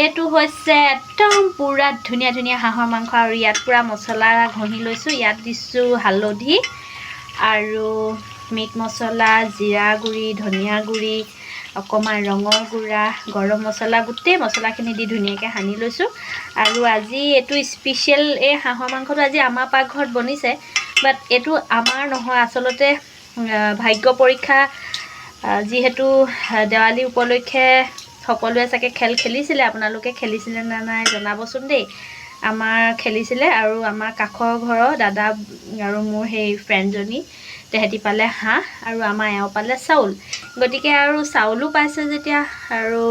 এইটো হৈছে একদম পূৰা ধুনীয়া ধুনীয়া হাঁহৰ মাংস আৰু ইয়াত পূৰা মছলা ঘঁহি লৈছোঁ। ইয়াত দিছোঁ হালধি আৰু মিট মছলা, জিৰা গুড়ি, ধনিয়া গুড়ি, অকণমান ৰঙৰ গুড়া, গৰম মছলা, গোটেই মছলাখিনি দি ধুনীয়াকৈ সানি লৈছোঁ। আৰু আজি এইটো স্পেচিয়েল, এই হাঁহৰ মাংসটো আজি আমাৰ পাকঘৰত বনিছে, বাট এইটো আমাৰ নহয় আচলতে। ভাগ্য পৰীক্ষা যিহেতু দেৱালী উপলক্ষে সকলোৱে চাগে খেল খেলিছিলে। আপোনালোকে খেলিছিলে নে নাই জনাবচোন দেই। আমাৰ খেলিছিলে আৰু আমাৰ কাষৰ ঘৰৰ দাদা আৰু মোৰ সেই ফ্ৰেণ্ডজনী, তেহেঁতি পালে হাঁহ আৰু আমাৰ এওঁ পালে চাউল। গতিকে আৰু চাউলো পাইছে যেতিয়া আৰু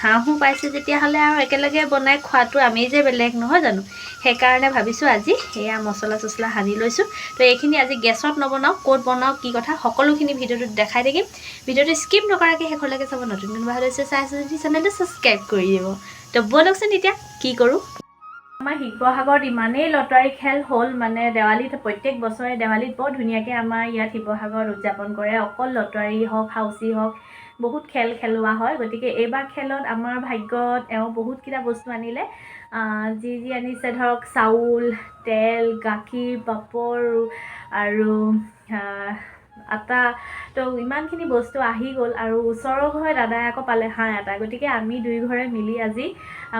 হাঁহো পাইছে, তেতিয়াহ'লে আৰু একেলগে বনাই খোৱাটো আমি যে বেলেগ নহয় জানো? সেইকাৰণে ভাবিছোঁ আজি এয়া মছলা চছলা সানি লৈছোঁ। তো এইখিনি আজি গেছত নবনাওঁ, ক'ত বনাওঁ, কি কথা, সকলোখিনি ভিডিঅ'টোত দেখাই থাকিম। ভিডিঅ'টো স্কিপ নকৰাকৈ শেষলৈকে চাব। নতুন কোনোবা সদস্য চাই আছে যদি চেনেলটো ছাবস্ক্ৰাইব কৰি দিব। তো ব'লকচোন, এতিয়া কি কৰোঁ। আমাৰ শিৱসাগৰত ইমানেই লটাৰী খেল হ'ল, মানে দেৱালীত, প্ৰত্যেক বছৰে দেৱালীত বৰ ধুনীয়াকৈ আমাৰ ইয়াত শিৱসাগৰত উদযাপন কৰে। অকল লটাৰী হওক, হাউচি হওক, বহুত খেল খেলোৱা হয়। গতিকে এইবাৰ খেলত আমাৰ ভাগ্যত এওঁ বহুতকেইটা বস্তু আনিলে। যি যি আনিছে ধৰক চাউল, তেল, গাখীৰ, পাপৰ আৰু আটা। তো ইমানখিনি বস্তু আহি গ'ল আৰু ওচৰৰ ঘৰে দাদাই আকৌ পালে হাঁহ এটা। গতিকে আমি দুই ঘৰে মিলি আজি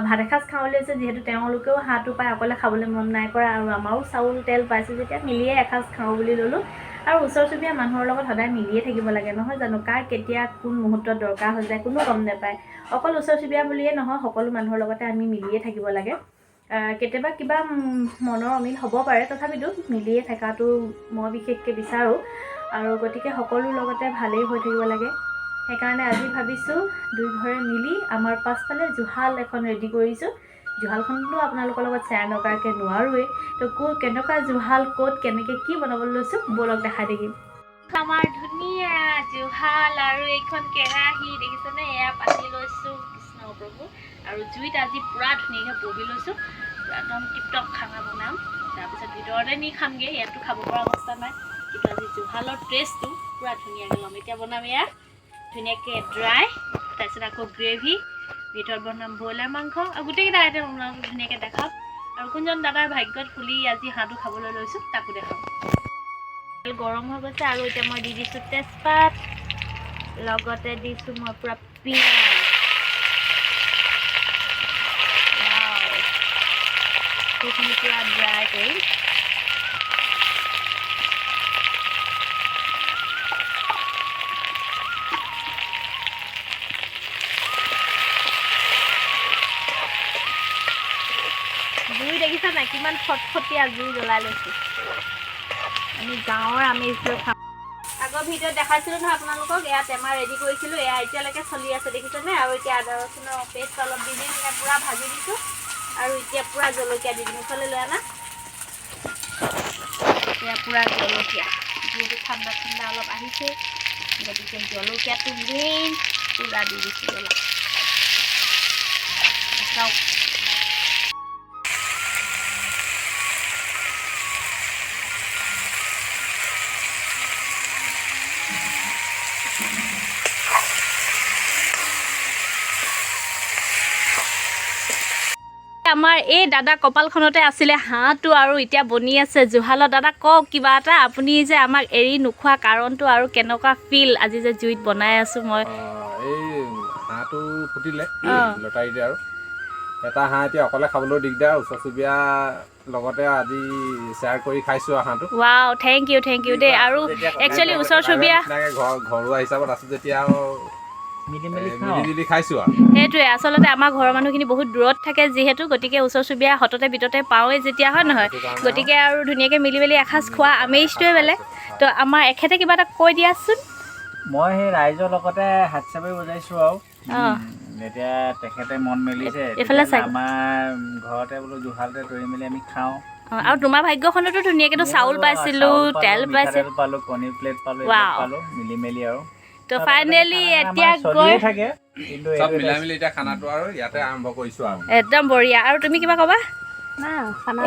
ভাত এসাঁজ খাওঁ বুলি লৈছোঁ। যিহেতু তেওঁলোকেও হাঁহটো পাই অকলে খাবলৈ মন নাই কৰা আৰু আমাৰো চাউল তেল পাইছোঁ যেতিয়া মিলিয়ে এসাঁজ খাওঁ বুলি ল'লোঁ। আৰু ওচৰ চুবুৰীয়া মানুহৰ লগত সদায় মিলিয়ে থাকিব লাগে, নহয় জানো? কাৰ কেতিয়া কোন মুহূৰ্তত দৰকাৰ হৈ যায় কোনো গম নাপায়। অকল ওচৰ চুবুৰীয়া বুলিয়ে নহয়, সকলো মানুহৰ লগতে আমি মিলিয়ে থাকিব লাগে। কেতিয়াবা কিবা মনৰ অমিল হ'ব পাৰে, তথাপিতো মিলিয়ে থকাটো মই বিশেষকৈ বিচাৰোঁ। আৰু গতিকে সকলোৰ লগতে ভালেই হৈ থাকিব লাগে। সেইকাৰণে আজি ভাবিছোঁ দুই ঘৰে মিলি আমাৰ পাছফালে জুহাল এখন ৰেডি কৰিছোঁ। জুহালখনতো আপোনালোকৰ লগত শ্বেয়াৰ নকৰাকৈ নোৱাৰোৱেই। তো কেনেকুৱা জুহাল, ক'ত কেনেকৈ কি বনাবলৈ লৈছোঁ, ব'লক দেখাই থাকিম। আমাৰ ধুনীয়া জুহাল আৰু এইখন কেৰাহী দেখিছেনে? এয়া পাতি লৈছোঁ, কৃষ্ণ প্ৰভু। আৰু জুইত আজি পূৰা ধুনীয়াকৈ বহি লৈছোঁ। পূৰা একদম টিপটপ খানা বনাম, তাৰপিছত ভিতৰতে নি খামগৈ। ইয়াততো খাব পৰা অৱস্থা নাই, কিন্তু আজি জুহালৰ টেষ্টটো পূৰা ধুনীয়াকৈ ল'ম। এতিয়া বনাম এয়া ধুনীয়াকৈ ড্ৰাই, তাৰপিছত আকৌ গ্ৰেভি, ভিতৰত বনাম ব্ৰইলাৰ মাংস আৰু গোটেইকেইটা আইটেম আপোনালোকক ধুনীয়াকৈ দেখাম। আৰু কোনজন দাদাৰ ভাগ্যত ফুলি আজি হাঁহটো খাবলৈ লৈছোঁ, তাকো দেখাম। তেল গৰম হৈ গৈছে আৰু এতিয়া মই দি দিছোঁ তেজপাত, লগতে দিছোঁ মই পূৰা পিঁয়াজ। Wow! সেইখিনি পূৰা ড্ৰাই কৰিম। জুই দেখিছা নাই, কিমান ফটফটীয়া জুই জ্বলাই লৈছোঁ। আমি গাঁৱৰ আমেজ লৈ খাম। আগৰ ভিডিঅ'ত দেখাইছিলোঁ নহয় আপোনালোকক, এয়া টেমা ৰেডি কৰিছিলোঁ, এয়া এতিয়ালৈকে চলি আছে, দেখিছেনে? আৰু এতিয়া আদা ৰচুনৰ পেষ্ট অলপ দি দি কিনে পূৰা ভাজি দিছোঁ আৰু এতিয়া পূৰা জলকীয়া দি দিম। ইফালে লৈ আনা। এতিয়া পূৰা জলকীয়া, যিহেতু ঠাণ্ডা ঠাণ্ডা অলপ আহিছে, গতিকে জলকীয়াটো মেইন। পূৰা দি দিছোঁ জ্বলা। চাওক। আমাৰ এই দাদা কপালখনতে আছিলে হাঁহটো আৰু এতিয়া বনি আছে জুহালত। দাদা, কওক কিবা এটা, আপুনি যে আমাক এৰি নোখোৱা কাৰণটো আৰু কেনেকুৱা ফিল আজি যে জুইত বনাই আছোঁ মই? এই হাঁহটো ফুটিলে লটাৰীতে আৰু এটা হাঁহ এতিয়া অকলে খাবলৈও দিগদাৰ, ওচৰ চুবুৰীয়া লগতে আজি শ্বেয়াৰ কৰি খাইছোঁ আৰু হাঁহটো। Wow, thank you, thank you দেই। আৰু একচুৱেলি ওচৰ চুবুৰীয়া নিচিনাকে ঘৰ ঘৰুৱা হিচাপত আছোঁ যেতিয়া আৰু মিলি মেলি এই খাওঁ। মিলি জুলি খাইছোঁ আৰু। সেইটোৱে আচলতে আমাৰ ঘৰৰ মানুহখিনি বহুত দূৰত থাকে যিহেতু, গতিকে ওচৰ চুবুৰীয়া সততে বিততে পাওঁৱেই যেতিয়া, হয় নহয়? সেইটো কাৰণে। গতিকে আৰু ধুনীয়াকৈ মিলি মেলি এসাঁজ খোৱা আমেজটোৱে বেলেগ। তো আমাৰ এখেতে কিবা এটা কৈ দিয়াচোন। মই সেই ৰাইজৰ লগতে হাত চাপৰি বজাইছোঁ আৰু এতিয়া তেখেতে মন মেলিছে, এইফালে তেতিয়াহ'লে চাই। আমাৰ ঘৰতে বোলো জুহালতে তৰি মেলি আমি খাওঁ। অঁ, আৰু তোমাৰ ভাগ্যখনতো ধুনীয়াকেতো চাউল মোৰো, পাইছিলোঁ, চাউল পালোঁ, তেল পাইছে। মিঠাতেল পালোঁ, কণী প্লেট পালোঁ, এইবিলাক পালোঁ মিলি মেলি আৰু তো ফাইনেলি এতিয়া আমাৰ গৈ চলিয়ে থাকে, কিন্তু চব এইটো এটা মিলাই মিলি এতিয়া খানাটো আৰু ইয়াতে আৰম্ভ কৰিছোঁ আৰু। একদম বঢ়িয়া। আৰু তুমি কিবা ক'বা?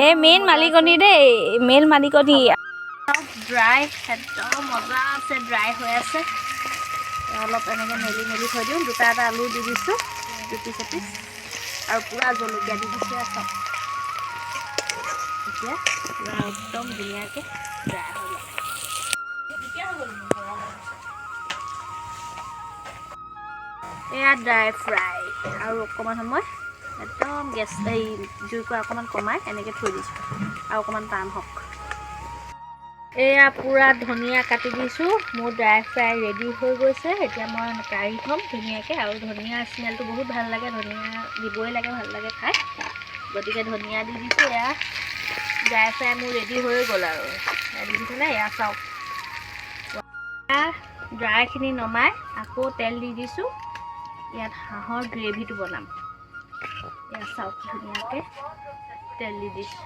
এই মেইন মালিকনী দেই, মেইন মালিকনী। ড্ৰাই একদম মজা আছে, ড্ৰাই হৈ আছে। অলপ এনেকৈ মেলি মেলি থৈ দিওঁ। দুটা এটা আলু দি দিছোঁ, দুপিচ এপিচ। আৰু পূৰা জলকীয়া দি দিছোঁ। এয়া চাওক, এতিয়া পূৰা একদম ধুনীয়াকৈ ড্ৰাই হৈ গ'ল। এয়া ড্ৰাই ফ্ৰাই। আৰু অকণমান সময় একদম গেছ এই জুইকুৰা অকণমান কমাই এনেকৈ থৈ দিছোঁ, আৰু অকণমান টান হওক। এয়া পূৰা ধনিয়া কাটি দিছোঁ, মোৰ ড্ৰাই ফ্ৰাই ৰেডি হৈ গৈছে। এতিয়া মই কাঢ়ি থ'ম ধুনীয়াকৈ। আৰু ধনিয়াৰ স্মেলটো বহুত ভাল লাগে, ধনিয়া দিবই লাগে, ভাল লাগে খাই, গতিকে ধনিয়া দি দিছোঁ। এয়া ড্ৰাই ফ্ৰাই মোৰ ৰেডি হৈ গ'ল। আৰু এয়া দেখিছেনে, এয়া চাওক, এয়া ড্ৰাইখিনি নমাই আকৌ তেল দি দিছোঁ। ইয়াত হাঁহৰ গ্ৰেভিটো বনাম। এয়া চাওক, ধুনীয়াকৈ তেল দি দিছোঁ।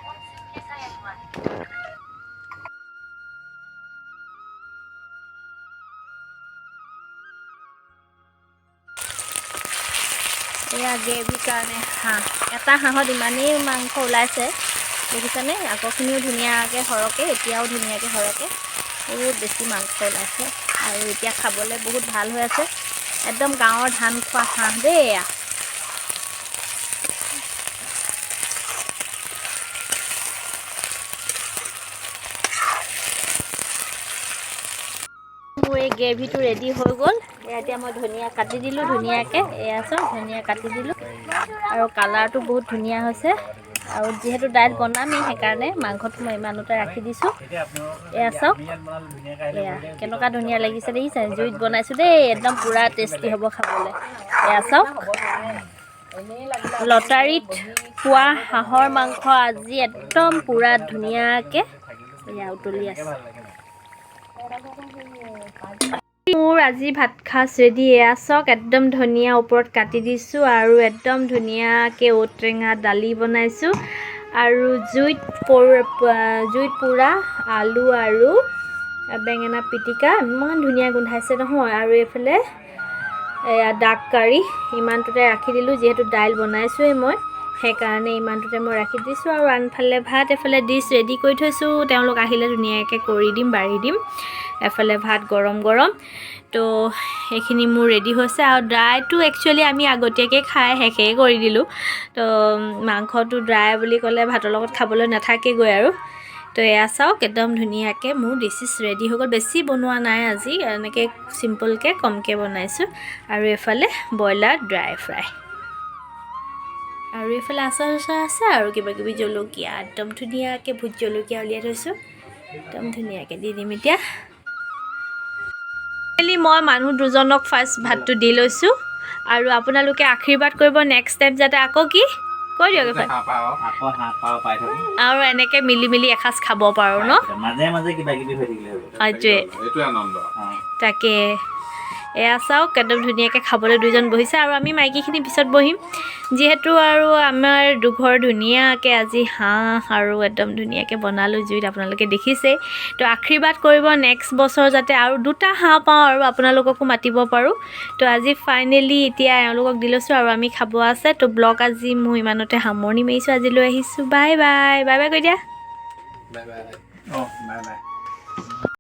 এয়া গ্ৰেভিৰ কাৰণে হাঁহ, এটা হাঁহত ইমানেই মাংস ওলাইছে, দেখিছেনে? আগৰখিনিও ধুনীয়াকৈ সৰহকৈ, এতিয়াও ধুনীয়াকৈ সৰহকৈ, বহুত বেছি মাংস ওলাইছে। আৰু এতিয়া খাবলৈ বহুত ভাল হৈ আছে, একদম গাঁৱৰ ধান খোৱা হাঁহ দেই এয়া। মোৰ এই গ্ৰেভিটো ৰেডি হৈ গ'ল। এয়া এতিয়া মই ধনিয়া কাটি দিলোঁ ধুনীয়াকৈ। এয়া চাওক, ধনিয়া কাটি দিলোঁ আৰু কালাৰটো বহুত ধুনীয়া হৈছে। আৰু যিহেতু দাইল বনামেই, সেইকাৰণে মাংসটো মই ইমানতে ৰাখি দিছোঁ। এয়া চাওক, এয়া কেনেকুৱা ধুনীয়া লাগিছে দেখিছে? জুইত বনাইছোঁ দেই, একদম পূৰা টেষ্টি হ'ব খাবলৈ। এয়া চাওক, লটাৰীত পোৱা হাঁহৰ মাংস আজি একদম পূৰা ধুনীয়াকৈ এয়া উতলি আছে। মোৰ আজি ভাত সাজ ৰেডি। এয়া চাওক, একদম ধনিয়া ওপৰত কাটি দিছোঁ আৰু একদম ধুনীয়াকৈ ঔটেঙা দালি বনাইছোঁ আৰু জুইত পোৰা আলু আৰু বেঙেনা পিটিকা, ইমান ধুনীয়া গোন্ধাইছে নহয়। আৰু এইফালে এয়া ডাক কাৰী ইমানটোতে ৰাখি দিলোঁ, যিহেতু দাইল বনাইছোঁৱেই মই, সেইকাৰণে ইমানটোতে মই ৰাখি দিছোঁ। আৰু আনফালে ভাত এফালে ডিছ ৰেডি কৰি থৈছোঁ, তেওঁলোক আহিলে ধুনীয়াকৈ কৰি দিম, বাঢ়ি দিম। এফালে ভাত গৰম গৰম। তো সেইখিনি মোৰ ৰেডি হৈছে। আৰু ড্ৰাইটো একচুৱেলি আমি আগতীয়াকৈ খাই শেষেই কৰি দিলোঁ, তো মাংসটো ড্ৰাই বুলি ক'লে ভাতৰ লগত খাবলৈ নাথাকেগৈ আৰু। তো এয়া চাওক, একদম ধুনীয়াকৈ মোৰ ডিছ ৰেডি হৈ গ'ল। বেছি বনোৱা নাই আজি, এনেকৈ চিম্পলকৈ কমকৈ বনাইছোঁ। আৰু এইফালে ব্ৰইলাৰ ড্ৰাই ফ্ৰাই, আৰু এইফালে আচাৰ চাচাৰ আছে আৰু কিবা কিবি জলকীয়া, একদম ধুনীয়াকৈ ভোট জলকীয়া উলিয়াই থৈছোঁ, একদম ধুনীয়াকৈ দি দিম। এতিয়া মই মানুহ দুজনক ফাৰ্ষ্ট ভাতটো দি লৈছোঁ আৰু আপোনালোকে আশীৰ্বাদ কৰিব নেক্সট টাইম যাতে আকৌ কি কৈ দিয়ক এইফালে। আকৌ হাঁহ পাৰ পাই থাকোঁ আৰু এনেকৈ মিলি মিলি এসাঁজ খাব পাৰোঁ ন, মাজে মাজে কিবা কিবি হৈ থাকিলে হ'ব। সেইটোৱে এইটোৱে আনন্দ। তাকে এয়া চাওক, একদম ধুনীয়াকৈ খাবলৈ দুইজন বহিছে আৰু আমি মাইকীখিনি পিছত বহিম, যিহেতু আৰু আমাৰ দুঘৰ ধুনীয়াকৈ আজি হাঁহ আৰু একদম ধুনীয়াকৈ বনালোঁ জুইত, আপোনালোকে দেখিছেই। তো আশীৰ্বাদ কৰিব নেক্সট বছৰ যাতে আৰু দুটা হাঁহ পাওঁ আৰু আপোনালোককো মাতিব পাৰোঁ। তো আজি ফাইনেলি এতিয়া এওঁলোকক দি লৈছোঁ আৰু আমি খাব আছে। তো ব্লগ আজি মোৰ ইমানতে সামৰণি মাৰিছোঁ, আজি লৈ আহিছোঁ। বাই বাই, বাই বাই কৈ দিয়া। Bye bye. অঁ, বাই বাই।